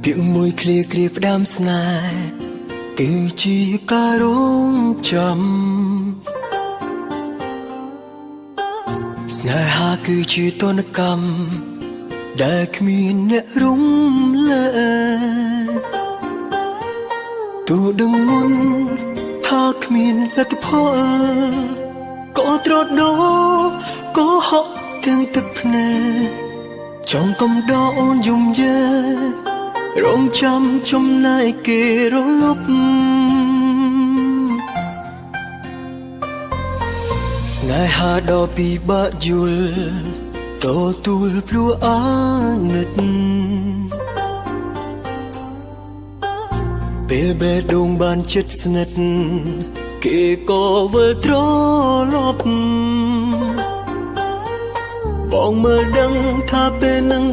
ពាក្យមួយឃ្លាគ្រាផ្ដាំស្នេហ៍គឺជាការរងចាំស្នេហាគឺជាទនកម្មដែលគ្មានអ្នករំលែកទូដឹងមុនថាគ្មានលទ្ធផលក៏ត្រដក៏ហក់ទាំងទឹកភ្នែកចង់កំដរអូនយំយែរងចាំចំណែកគេរលប់ស្នេហាដ៏ពិបាកយល់ទទួលព្រោះអាណិតពេលបេះដូងបានចិត្តស្និទ្ធគេក៏វិលត្រឡប់បងមើលដឹងថាពេលនឹង